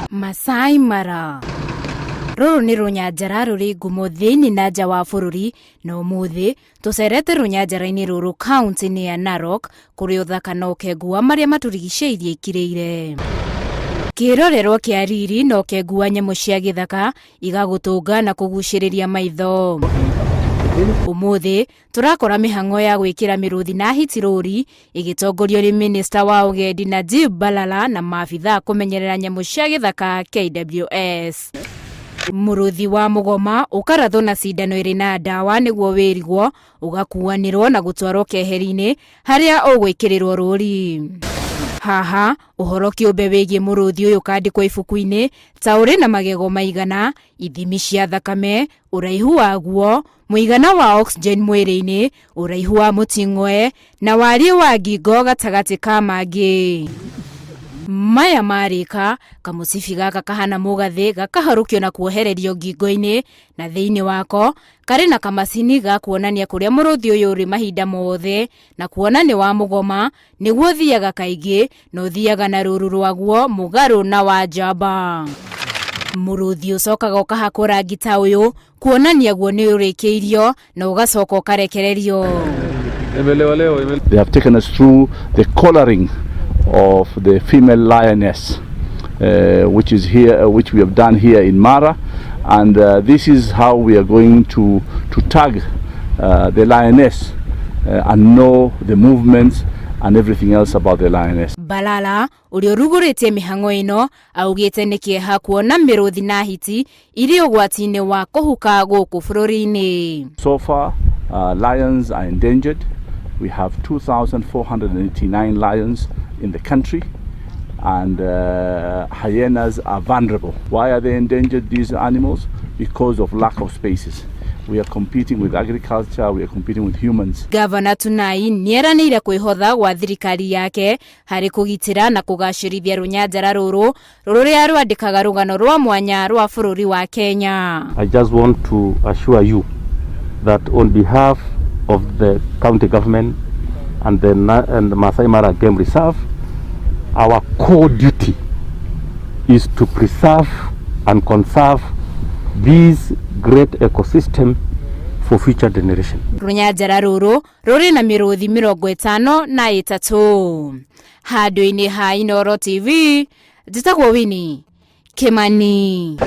Masai Mara. Rũrũ nĩ rũnyanjara rũrĩ ngumo thĩinĩ na nja wa bũrũri na ũmũthĩ tũcerete rũnyanjara-inĩ rũrũ kaunti-inĩ ya Narok kũrĩ ũthaka na ũkengu wa marĩa matũrigicĩirie ikirĩire. Kĩrorerwo kĩa riri na ũkengu wa nyamũ cia gĩthaka igagũtũnga na kũgucĩrĩria maitho. Ũmũthĩ tũrakora mĩhang'o ya gwĩkĩra mĩrũthi na hiti rũri ĩgĩtongorio nĩ minista wa ũgendi Najib Balala na maabithaa kũmenyerera nyamũ cia gĩthaka KWS. Mũrũthi wa mũgoma ũkarathwo na cindano ĩrĩ na ndawa nĩguo wĩrigwo, ũgakuanĩrwo na gũtwarwo keheri-inĩ harĩa ũgwĩkĩrĩrwo rũri. Haha, ũhoro kĩũmbe wĩgiĩ mũrũthi ũyũ ũkandĩkwo ibuku-inĩ ta ũrĩ na magego maigana, ithimi cia thakame, ũraihu waguo, mũigana wa oxygen mwĩrĩ-inĩ, ũraihu wa mũting'oe, na wariĩ wa ngingo gatagatĩ ka mangĩ. Maya marĩka, kamũcibi gaka kahana mũgathĩ gakaharũkio na kuohererio ngingo-inĩ, na thĩinĩ wako karĩ na kamacini ga kuonania kũrĩa mũrũthi ũyũ ũrĩ mahinda mothe, na kuona nĩ wa mũgoma, nĩguo ũthiaga kaingĩ na ũthiaga na rũru rwaguo mũgarũ na wa njamba. Mũrũthi ũcokaga ũkahakwo rangi ta ũyũ kuonania guo nĩ ũrĩkĩirio na ũgacoka ũkarekererio. They have taken us through the collaring of the female lioness, which is here, which we have done here in Mara, and this is how we are going to tag the lioness and know the movements and everything else about the lioness. Balala ũrĩa ũrugũrĩtie mĩhang'o ĩno augĩte nĩ kĩeha kuona mĩrũthi na hiti irĩ ũgwati-inĩ wa kũhuka gũkũ bũrũri-inĩ. So far, lions are endangered. We have 2,489 lions in the country, and hyenas are vulnerable. Why are they endangered, these animals? Because of lack of spaces. We are competing with agriculture, we are competing with humans. Gavana Tunai nĩeranĩire kwĩhotha gwa thirikari yake harĩ kũgitĩra na kũgacĩrithia rũnyanjara rũrũ rũrĩa rwandĩkaga rũgano rwa mwanya rwa bũrũri wa Kenya. I just want to assure you that on behalf of the county government and the Masai Mara Game Reserve, our core duty is to preserve and conserve this great ecosystem for future generation. Rũnyanjara rũrũ rũrĩ na mĩrũthi 53. Handũ-inĩ ha Inooro TV, njĩtagwo Winnie Kimani.